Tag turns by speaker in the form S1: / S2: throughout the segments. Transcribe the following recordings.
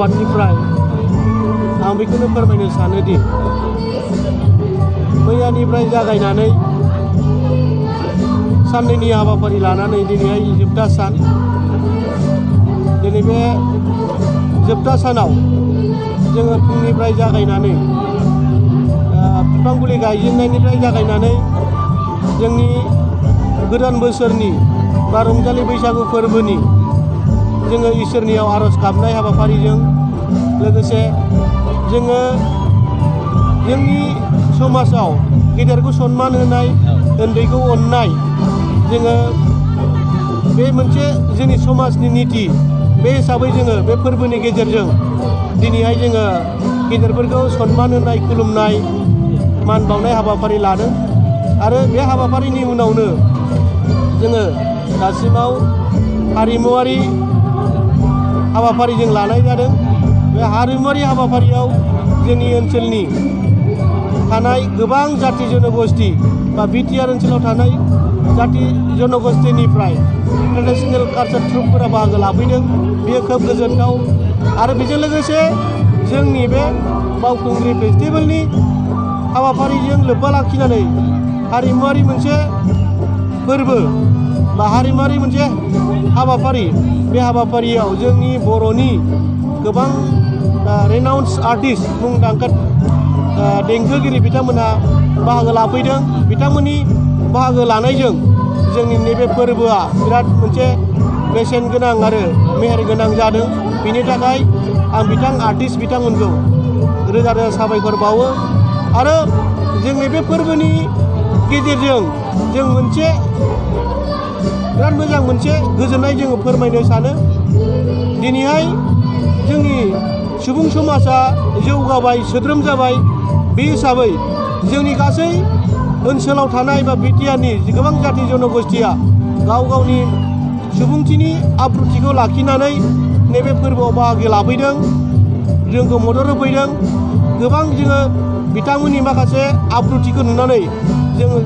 S1: आफादनिफ्राय आं बेखौनो फोरमायनो सानोदि मैयानिफ्राय जागायनानै साननैनि हाबाफारि लानानै दिनैहाय जोबथा सान। दिनै बे जोबथा सानाव जोङो फुंनिफ्राय जागायनानै बिफां फुलि गायजेननायनिफ्राय जागायनानै जोंनि गोदान बोसोरनि बा रंजालि बैसागु फोरबोनि जोङो इसोरनियाव आर'ज गाबनाय हाबाफारिजों लोगोसे जोङो जोंनि समाजाव गेदेरखौ सनमान होनाय, उन्दैखौ अननाय, जोङो बे मोनसे जोंनि समाजनि निति। बे हिसाबै जोङो बे फोरबोनि गेजेरजों दिनैहाय जोङो गेदेरफोरखौ सनमान होनाय, खुलुमनाय, मान बावनाय हाबाफारि लादों। आरो बे हाबाफारिनि उनावनो जोङो दासिमाव हारिमुवारि हाबाफारि जों लानाय जादों। बे हारिमुवारि हाबाफारियाव जोंनि ओनसोलनि थानाय गोबां जाथि जनगोष्ठी बा बिटिआर ओनसोलाव थानाय जाथि जनगोष्ठीनिफ्राय ट्रेडिशनेल कालचार ट्रुपफोरा बाहागो लाफैदों। बेयो खोब गोजोनथाव। आरो बेजों लोगोसे जोंनि बे बावखुंग्रि फेस्टिभेलनि हाबाफारिजों लोब्बा लाखिनानै हारिमुवारि मोनसे फोरबो बा हारिमुवारि मोनसे हाबाफारि, बे हाबाफारियाव जोंनि बर'नि गोबां रेनाउन्स आर्टिस्ट, मुंदांखा देंखोगिरि बिथांमोना बाहागो लाफैदों। बिथांमोननि बाहागो लानायजों जोंनि नैबे फोरबोआ बिराद मोनसे बेसेन गोनां आरो मेहेर गोनां जादों। बिनि थाखाय आं आर्टिस्ट बिथांमोनखौ रोजा रोजा साबायखर बावो। आरो जोंनि बे फोरबोनि गेजेरजों जों मोनसे बिराद मोजां मोनसे गोजोननाय जोङो फोरमायनो सानो। दिनैहाय जोंनि सुबुं समाजा जौगाबाय, सोद्रोम जाबाय। बे हिसाबै जोंनि गासै ओनसोलाव थानाय बा बिटिआरनि गोबां जाथि जनगोष्ठीया गाव गावनि सुबुंथिनि आब्रुथिखौ लाखिनानै नैबे फोरबोआव बाहागो लाफैदों, जोंखौ मदद होफैदों। गोबां जोङो बिथांमोननि माखासे आब्रुथिखौ नुनानै जोङो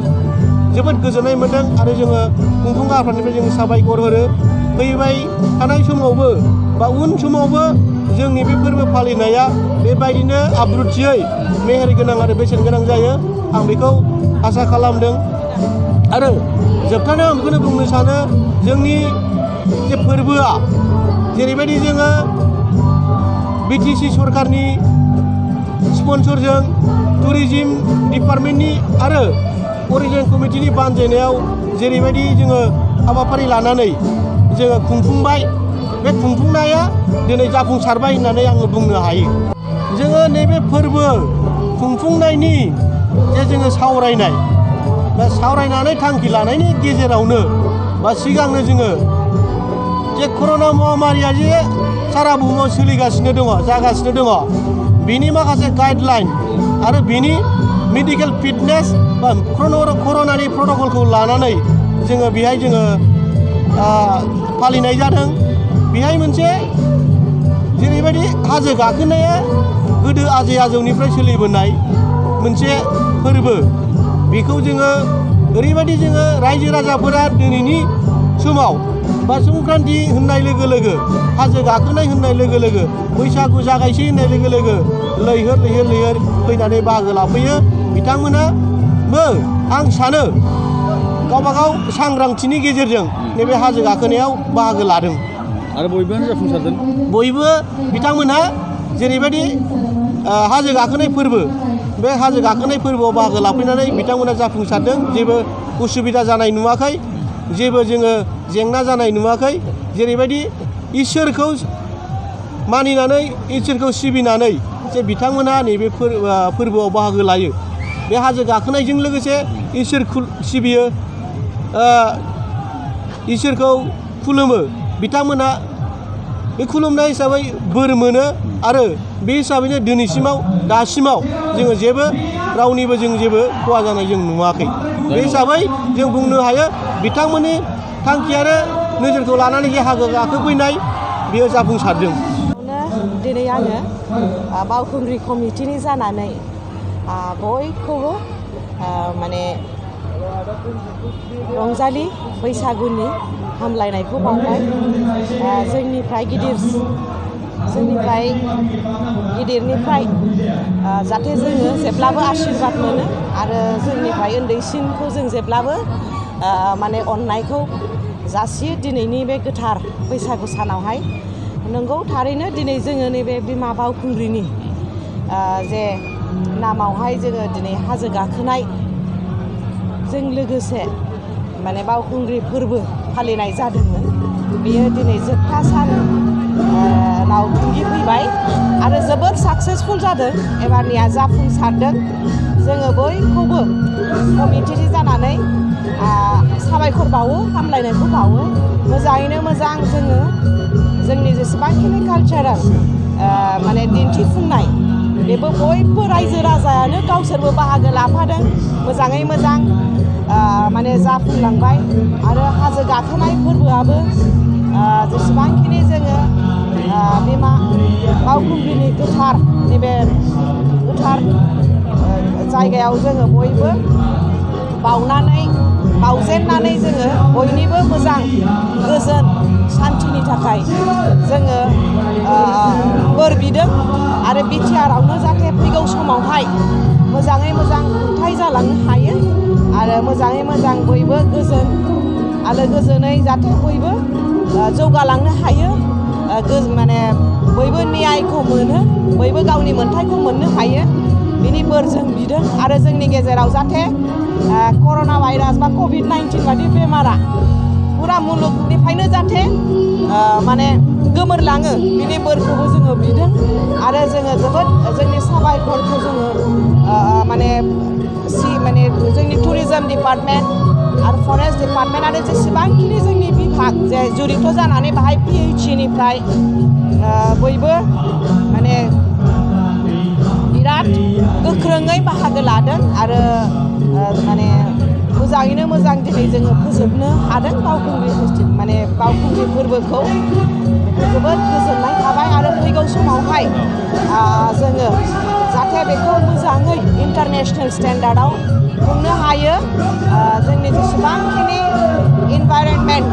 S1: जोबोद गोजोननाय मोन्दों। आरो जोङो खुंफुं आफादनिफ्राय जों साबायखर होरो। फैबाय थानाय समावबो बा उन समावबो जोंनि बे फोरबो फालिनाया बेबायदिनो आब्रुथियै मेहेर गोनां आरो बेसेन गोनां जायो, आं बेखौ आसा खालामदों। आरो जोबथारनायाव आं बेखौनो बुंनो सानो, जोंनि जे फोरबोआ जेरैबायदि जोङो बिटिसि सरकारनि स्पन्सरजों टुरिजिम डिपार्टमेन्टनि आरो अरिजिन कमिटिनि बानजायनायाव जेरैबायदि जोङो हाबाफारि लानानै जोङो खुंफुंबाय, बे खुंफुंनाया दिनै जाफुंसारबाय होननानै आङो बुंनो हायो। जोङो नैबे फोरबो खुंफुंनायनि जे जोङो सावरायनाय बा सावरायनानै थांखि लानायनि गेजेरावनो बा सिगांनो जोङो जे कर'ना महामारिया जे सारा बुहुमाव सोलिगासिनो दङ, जागासिनो दङ, बिनि माखासे गाइडलाइन आरो बिनि मेडिकेल फिटनेस बा कर'नानि प्रट'कलखौ लानानै जोङो बेहाय जोङो फालिनाय जादों। बेहाय मोनसे जेरैबायदि हाजो गाखोनाया गोदो आजै आजौनिफ्राय सोलिबोनाय मोनसे फोरबो, बेखौ जोङो ओरैबायदि जोङो रायजो राजाफोरा दिनैनि समाव बा संक्रान्ति होननाय लोगो लोगो, हाजो गाखोनाय होननाय लोगो लोगो, बैसागु जागायसै होननाय लोगो लोगो लैहोर लैहोर लैहोर फैनानै बाहागो लाफैयो। बिथांमोनाबो आं सानो गावबागाव सांग्रांथिनि गेजेरजों नैबे हाजो गाखोनायाव बाहागो लादों।
S2: आरो बयबो जाफुंसारदों।
S1: बयबो बिथांमोनहा जेरैबायदि हाजो गाखोनाय फोरबो, बे हाजो गाखोनाय फोरबोआव बाहागो लाफैनानै बिथांमोना जाफुंसारदों। जेबो उसुबिदा जानाय नुवाखै, जेबो जोङो जेंना जानाय नुवाखै। जेरैबायदि इसोरखौ मानिनानै, इसोरखौ सिबिनानै जे बिथांमोना नैबे फोरबोआव बाहागो लायो, बे हाजो गाखोनायजों लोगोसे इसोर सिबियो, इसोरखौ खुलुमो। बिथांमोना बे खुलुमनाय हिसाबै बोर मोनो। आरो बे हिसाबैनो दिनैसिमाव दासिमाव जोङो जेबो रावनिबो जों जेबो खहा जानाय जों नुवाखै। बे हिसाबै जों बुंनो हायो बिथांमोननि थांखि आरो नोजोरखौ लानानै जे हाजो गाखोफैनाय बेयो जाफुंसारदों।
S3: दिनै आङो बावखुंग्रि कमिटिनि जानानै बयखौबो माने रंजालि बैसागुनि हामलायनायखौ बावबाय। जोंनिफ्राय गिदिर जोंनिफ्राय गिदिरनिफ्राय जाहाथे जोङो जेब्लाबो आशीर्बाद मोनो आरो जोंनिफ्राय उन्दैसिनखौ जों जेब्लाबो माने अननायखौ जासियो दिनैनि बे गोथार बैसागु सानावहाय नंगौ थारैनो दिनै जोङो नैबे बिमा बावखुंग्रिनि जे नामावहाय जोङो दिनै हाजो गाखोनाय जों लोगोसे माने बावखुंग्रि फोरबो फालिनाय जादोंमोन बेयो दिनै जोबथा सानाव फैबाय आरो जोबोद साक्सेसफुल जादों एबारनिया जाफुंसारदों जोङो बयखौबो कमिटिनि जानानै साबायखर बावो हामलायनायखौ बावो मोजाङैनो मोजां जोङो जोंनि जेसेबांखिनि कालचारेल माने दिन्थिफुंनाय बेबो बयबो रायजो राजायानो गावसोरबो बाहागो लाफादों मोजाङै मोजां माने जाफुंलांबाय आरो हाजो गाखोनाय फोरबोआबो जेसेबांखिनि जोङो बिमा बावखुंग्रिनि गोथार नैबे गोथार जायगायाव जोङो बयबो बावजेननानै जोङो बयनिबो मोजां गोजोन सान्थिनि थाखाय जोङो बोर बिदों आरो बिटिआरआवनो जाहाथे फैगौ समावहाय मोजाङै मोजां खुंथाय जालांनो हायो आरो मोजाङै मोजां बयबो गोजोन आलो गोजोनै जाहाथे बयबो जौगालांनो हायो माने बयबो न्यायखौ मोनो बयबो गावनि मोन्थायखौ मोननो हायो बिनि बोर जों बिदों आरो जोंनि गेजेराव जाहाथे कर'ना भाइरास बा COVID-19 बादि बेमारा फुरा मुलुगनिफ्रायनो जाहाथे माने गोमोरलाङो बिनि बोरखौबो जोङो बिदों आरो जोङो जोबोद जोंनि साबायखरखौ जोङो माने जोंनि टुरिजम डिपार्टमेन्ट आरो फरेस्ट डिपार्टमेन्ट आरो जेसेबांखिनि जोंनि बिभाग जे जुरित जानानै बाहाय PHCनिफ्राय बयबो माने बिराद गोख्रोङै बाहागो लादों आरो माने मोजाङैनो मोजां दिनै जोङो फोजोबनो हादों बावखुंग्रि फोरबोखौ बेखौ जोबोद गोजोननाय थाबाय आरो फैगौ समावहाय जोङो जाहाथे बेखौ मोजाङै इन्टारनेसनेल स्टेन्डार्डआव खुंनो हायो जोंनि जेसेबांखिनि इनभाइरनमेन्ट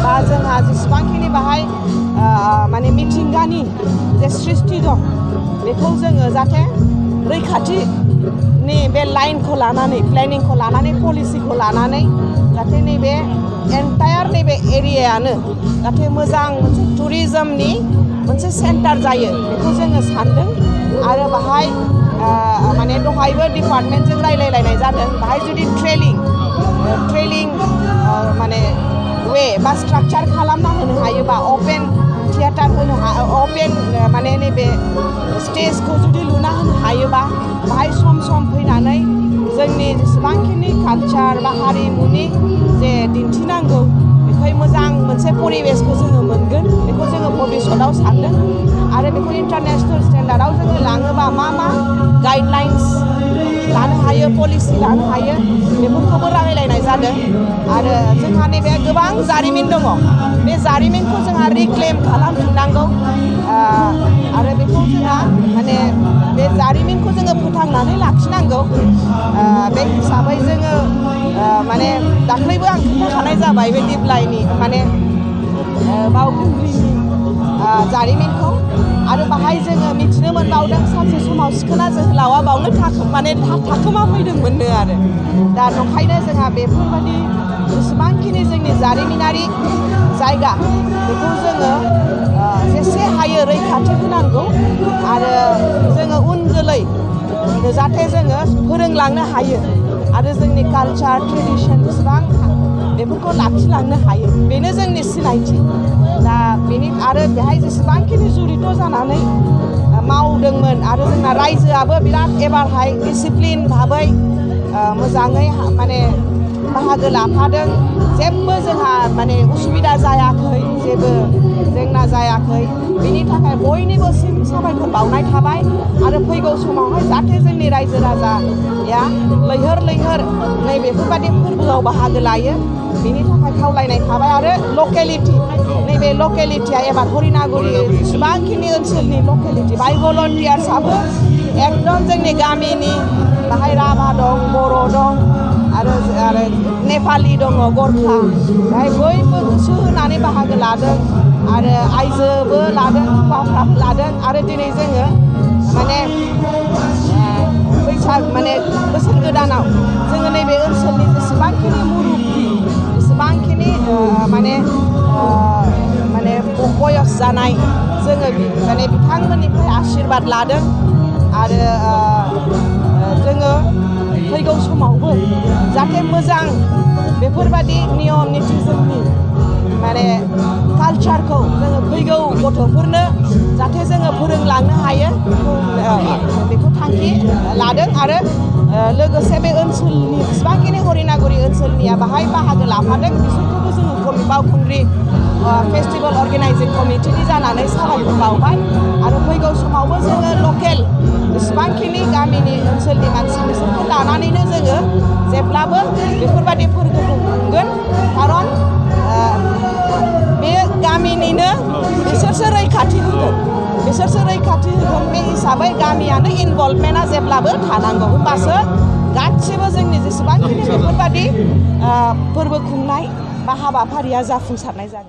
S3: बा जोंहा जेसेबांखिनि बाहाय माने मिथिंगानि जे सृष्टि दं बेखौ जोङो जाहाथे रैखाथिनि बे लाइनखौ लानानै प्लेनिंखौ लानानै पलिसिखौ लानानै जाहाथे नैबे एन्टायार नैबे एरियायानो जाहाथे मोजां मोनसे टुरिजमनि मोनसे सेन्टार जायो बेखौ जोङो सानदों आरो बाहाय माने दहायबो डिपार्टमेन्टजों रायलायलायनाय जादों बाहाय जुदि ट्रेलिं माने वे बा स्ट्राक्चार खालामना होनो हायोबा अपेन थिएटार होनो अपेन माने नैबे स्टेजखौ जुदि लुना होनो हायोबा बाहाय सम सम फैनानै जोंनि जेसेबांखिनि कालचार बा हारिमुनि जे दिन्थिनांगौ बेखौहाय मोजां मोनसे परिबेसखौ जोङो मोनगोन बेखौ जोङो भबिष्यतआव सानदों आरो बेखौ इन्टारनेसनेल स्टेन्डार्डआव जोङो लाङोबा मा गाइडलाइन्स लानो हायो पलिसि लानो हायो बेफोरखौबो रायलायनाय जादों आरो जोंहा नैबे गोबां जारिमिन दङ बे जारिमिनखौ जोंहा रिक्लेम खालामफिननांगौ आरो बेखौ जोंहा माने बे जारिमिनखौ जोङो फोथांनानै लाखिनांगौ बे हिसाबै जोङो माने दाख्लैबो आं खोन्थाखानाय जाबाय बे दिप्लायनि माने बावखुंग्रिनि जारिमिनखौ आरो बाहाय जोङो मिथिनो मोनबावदों सानसे समाव सिखोना जोहोलावा बावनो थाखोमा फैदोंमोननो आरो दा नंखायनो जोंहा बेफोरबायदि जेसेबांखिनि जोंनि जारिमिनारि जायगा बेखौ जोङो जेसे हायो रैखाथि होनांगौ आरो जोङो उन जोलै जाहाथे जोङो फोरोंलांनो हायो आरो जोंनि कालचार ट्रेडिसन जेसेबां बेफोरखौ लाखिलांनो हायो बेनो जोंनि सिनायथि दा बेनि आरो बेहाय जेसेबांखिनि जुरित जानानै मावदोंमोन आरो जोंना रायजोआबो बिराद एबारहाय डिसिप्लिन भाबै मोजाङै माने बाहागो लाफादों जेबो जोंहा माने उसुबिदा जायाखै जेबो जेंना जायाखै बेनि थाखाय बयनिबोसिम साबायखर बावनाय थाबाय आरो फैगौ समावहाय जाहाथे जोंनि रायजो राजाया लैहोर नैबेफोरबायदि फोरबोआव बाहागो लायो बेनि थाखाय खावलायनाय थाबाय आरो लकेलिटि नैबे लकेलिटिया एबार हरिनागुरि जेसेबांखिनि ओनसोलनि लकेलिटि बाहाय भलन्टियार्सआबो एकदम जोंनि गामिनि बाहाय राभा दं बर' दं आरो नेपालि दङ गरखा बाहाय बयबो गोसो होनानै बाहागो लादों आरो आइजोबो लादों हौवाफ्राबो लादों आरो दिनै जोङो माने बैसाग माने बोसोर गोदानाव जोङो नैबे ओनसोलनि जेसेबांखिनि मुरुब्बि जेसेबांखिनि माने बयस जानाय जोङो माने बिथांमोननिफ्राय आशीर्बाद लादों आरो जोङो फैगौ समावबो जाहाथे मोजां बेफोरबादि नियम निथि जोंनि माने कालचारखौ जोङो फैगौ गथ'फोरनो जाहाथे जोङो फोरोंलांनो हायो बेखौ थांखि लादों आरो लोगोसे बे ओनसोलनि जेसेबांखिनि हरिनागुरि ओनसोलनिया बाहाय बाहागो लाफादों बिसोरखौबो जोङो बावखुंग्रि फेस्टिभेल अर्गेनाइजिं कमिटिनि जानानै साबायखर बावबाय आरो फैगौ समावबो जोङो लकेल जेसेबांखिनि गामिनि ओनसोलनि मानसि बिसोरखौ लानानैनो जोङो जेब्लाबो बेफोरबायदि फोरबोखौ खुंगोन खारन बे गामिनिनो बिसोरसो रैखाथि होगोन बे हिसाबै गामियानो इनभल्भमेन्टआ जेब्लाबो थानांगौ होमबासो गासिबो जोंनि जेसेबांखिनि बेफोरबायदि फोरबो खुंनाय बा हाबाफारिया जाफुंसारनाय जागोन।